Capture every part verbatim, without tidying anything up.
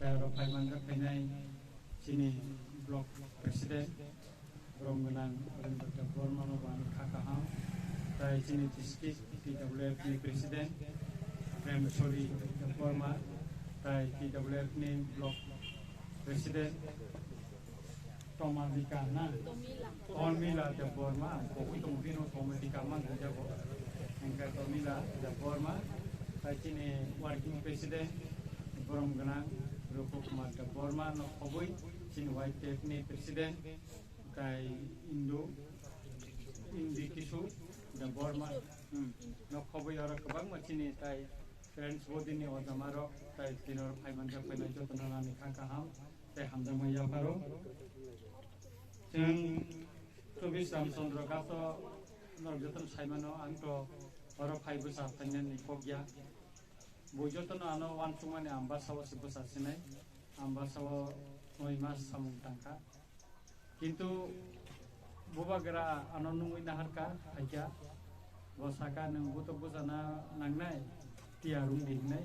Aro phai manjak phainai chini block president, borom gwnang Arindam Debbarma no bo ani kha kaham, tai chini district T W F ni president Premchori Debbarma, tai T W F ni block president Tomalika na? Tomila. Tomila Debbarma, ang kobui tong bino Tomalika mang jago. Engka Tomila Debbarma, tai chini working president, borom gwnang Rupu Kumar Debbarma, no kobui chini Y T F ni president, tai Indu, Indi Kisu Debbarma, hmm, no kobui oro kwbangma chini tai friends body ni ojamarok, tai tinor phai manjak phainai jotono ani kha kaham. Tei hamjakma yapharo. Chwng chobbish Ramchandra Ghat o norok jotono saimano, ang to oro phai bwsa phainani kok ya. Bo jotono ano uansukmani ang bwsao se bwsa sinai. Ang bwsao noi mas samung tangkha. Kintu bubagra ano nungwi naharkha, phaikha. Bo saka, "Nwng buto bwsana nangnai, tiya rwngdi," hinwi.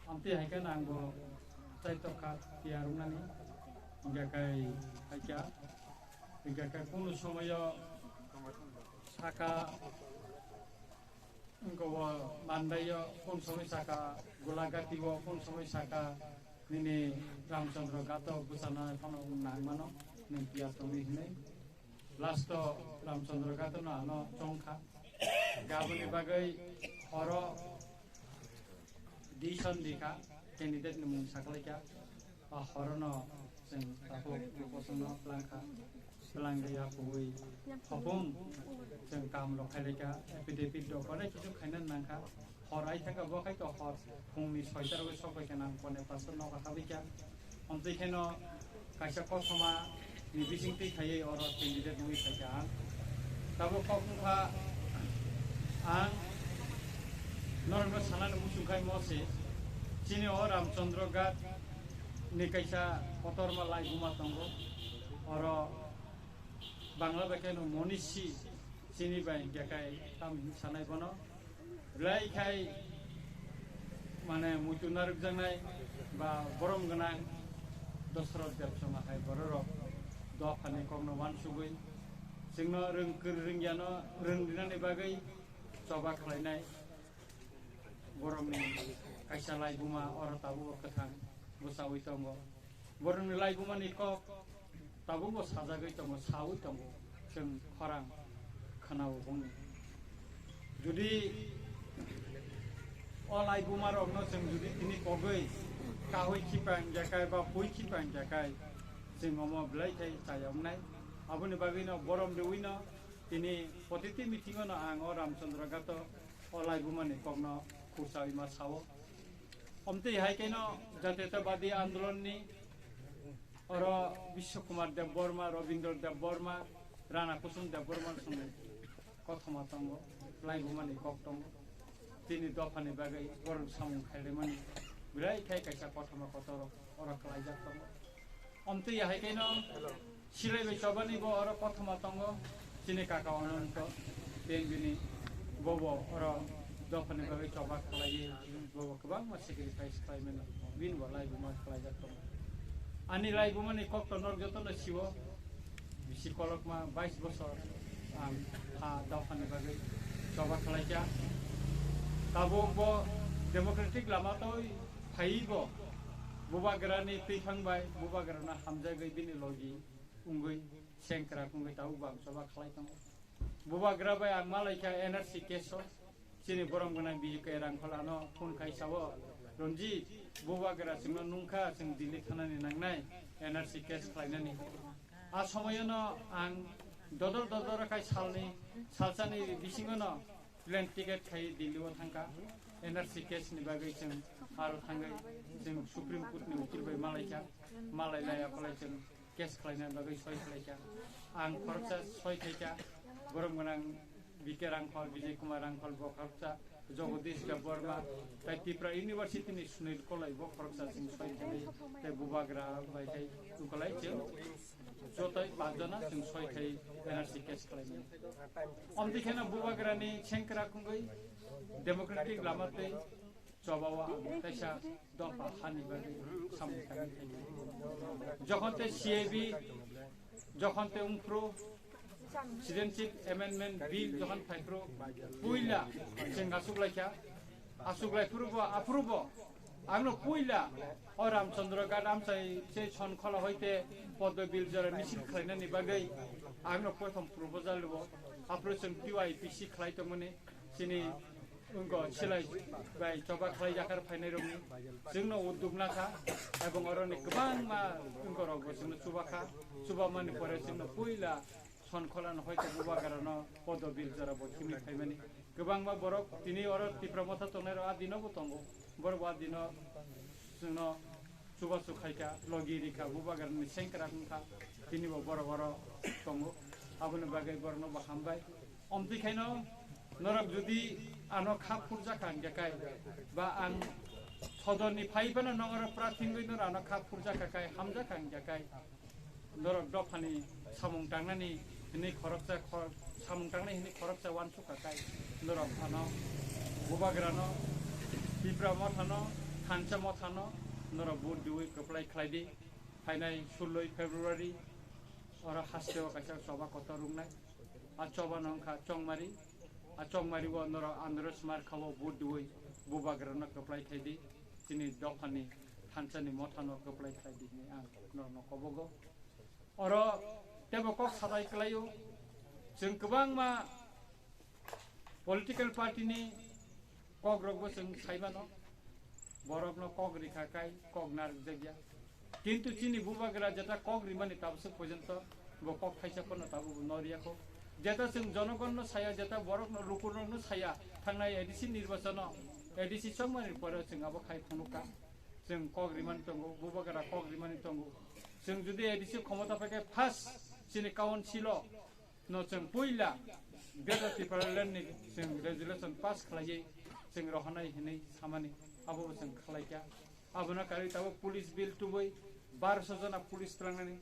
Amtwi hai khe nang bo chaitok kha tiya rwngnani, hingkha khe hai kha, hingkha khe kunu somoyo saka, wngkha o mandaio, kunu somoi saka Golagati o, kunu somoi saka nini Ramchandra Ghat o bwsana phano nang mano, nwng tiya tongwi hinwi. Last o Ramchandra Ghat no ano chongkha. Aboni bagwi horo decision dikha, candidate ni mung saklaikha. A horono chwng takhuk bosongno plangkha. Plangwi ya kubui hopung chwng kam rok khailaikha. Affidavit rok onek kisu khaina nangkha. Hor ai thangkha, bo khai to hor phungni soita rogwi sok bai khe nang pone pastor nogo habwi kha. Amtwi kheno kaisa kothoma ni bisingtwi khaiwi oro candidate wngwi phaikha ang. Tabuk kok wngkha ang norokno sanani muchung khai mo se, chini o Ramchandra Ghat ni kaisa kotorma laibuma tongo. Oro Bangla bai khe no Monishi chini bai hingkha khai tam hinwi sanai bono. Belai khai mane muitu narwkjaknai ba borom gwnang Dosrot Debsonga hai bororok dophani kokno uansugwi chwngno rwng kwrwi rwngya no rwng rinani bagwi choba khlainai borokni kaisa laibuma oro tabuk kwthang bwchaui tongo. Borokni laibumani kok tabukbo sajagwi tongo, saui tongo, chwng khorang khwnao bongni. Judi o laibumarokno chwng judi tini kogwi kahwi khipa hingjakhai ba pui khipa hingjakhai, chwng omo belai khai chaya wngnai. Aboni bagwino borom riwino tini protiti meeting-ono ang o Ramchandra Ghato o laibumani kokno khursaui ma sao. Omtwi hai kheno Jatiyatabadi Andolonni oro Biswa Kumar Debbarma, Rabindra Debbarma, Rana Kusum Debbarma song kothoma tongo, laibumani kok tongo. Tini dophani bagwi borok samung khairemani belai khai kaisa kothoma kotor oro khlaijak tongo. Omtwi hai kheno silai bai chobani bo oro kothoma tongo, chini kaka Ononto, tei bini bobo oro dophani bagwi choba khlaiwi bobo kwbangma sacrifice khlaimani, bini bo laibuma khlaijak tongo. Ani laibumani kok to norok jotono siwo, bisi kolokma bais bosor ang ha dophani bagwi choba khlaikha. Tabuk bo democratic lama toi phaiwi bo Bubagrani twiphang bai Bubagrano hamjagwi bini logi wngwi sengkrak wngwi tabuk bo ang choba khlai tongo. Bubagra bai ang malaikha N R C case o, chini borom gwnang B J K Rangkhol ano phone khai sao, "Ranjit, Bubagra chwngno nungkha, chwng Delhi thanani nangnai N R C case khlainani." A somoyono ang dodor dodor khai salni, salsani bisingono plane ticket khai Delhi o thangkha. N R C case ni bagwi chwng aro thangwi chwng Supreme Court ni ukil bai malaikha, malai laya phalai chwng case khlaina bagwi soi khlaikha. Ang khoroksa soi khaikha, borom gwnang B K Rangkhol, Bijay Kumar Rangkhol bo khoroksa, Jagadish Debbarma, tai Tripura University ni Sunil Kolai bo khoroksa chwng soi khainai, tai Bubagra bai khai Tukolai chwng jotoi pachjona chwng soi khai N R C case khlaimani. Omtwi kheno Bubagrani sengkrak wngwi democratic lama tei chobao ang kaisa dopha hani bagwi Jokhon te C A B, jokhon te wngphru, Citizenship Amendment Bill jokhon phaiphru, puila chwng asuk laikha, asuk laiphru bo, aphru bo, angno puila o Ramchandra Ghat amchai se Sonkhola hoite Poddo Biljora misil khlainani bagwi angno prothom proposal bo, aphru chwng T Y P C khlai tongmani, chini wngkha silai bai choba khlai jakar phainai rokni chwngno udduk nakha, ebong oroni kwbangma wngkha rokbo chwngno chubakha, chubamani pore chwngno puila Sonkholano hoite Bubagrano Poddo Biljora bo khimwi phaimani kwbangma borok tini oro Tipra Motha tongnai rok a dino bo tongo, borok bo a dino chwngno chubachu khaikha, logi rikha, Bubagrani sengkrak wngkha, tini bo borok oro tongo, aboni bagwi borokno bo hambai. Omtwi khaino norok jodi ano kha phurjakha hingkha kai, ba ang sodorni phai phano nongoro prathingwi norok ano kha phurjakha kai, hamjakha hingkha kai, norok dophani samung tangnani hinwi khoroksa khor-, samung tangnai hinwi khoroksa uansukha kai, norok ano Bubagrano, Tipra Mothano, Thansa Mothano norok vote diwi kwplai khlai di. Phainai suloi February oro hasteo kaisa choba kotor wngnai. A choba no wngkha Chongmari. A Chongmari o norok Andros Markha o vote diwi Bubagrano kwplai khlai di. Chini dophani thansani mothano kwplai khlai di hinwi ang norokno kobogo. Oro tebo kok sadai kwlaio. Chwng kwbangma political party ni kok rok bo chwng sai mano, borok no kok rikha kai kok narwkjakya, kintu chini Bubagra jeta kok rimani tabaswk porjonto bo kok thaisa phano tabuk no riyakho. Jeta chwng jonogon no saya, jeta borok no lukurok no saya, thangnai A D C nirbachon o, A D C chongmani pore chwng abo khai phunukha, chwng kok rimani tongo, Bubagra kok rimani tongo. Chwng jodi A D C khomota phaikhe first chini council o no chwng puila Greater Tipraland ni chwng resolution pass khlaiwi chwng rohornai hinwi samani abo bo chwng khlaikha. Abono karwi tabuk police bill tubui barosho jona police twlangnani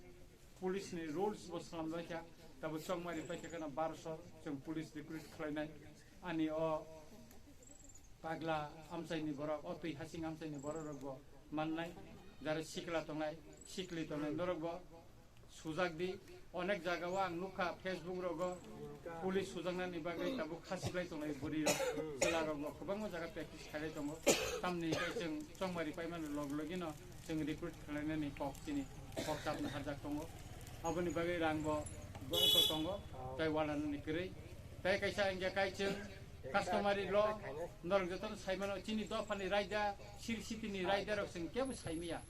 police ni rules bo swnamlaikha. Tabuk Chongmari paikha kheno barosho chwng police recruit khlainai. Ani o pagla amchaini borok, o twi hasing amchaini borok rok bo mannai, jara sikla tongnai, sikli tongnai norok bo sujak di. Onek jaga o ang nukha Facebook rogo police sujaknani bagwi tabuk khasiklai tongnai bwrwi rok, chwla rok bo kwbangma jaga practice khailai tongo. Tamni hwnkhe chwng Chongmari paimani log logino chwng recruit khlainani kok chini kok chapna harjak tongo. Aboni bagwi rang bo borok tongo, tei walanani kwrwi. Tei kaisa hwnkhe kai chwng customary law, norok jotono saimano chini dophani raida, city ni raida rok chwng kebo saimaya.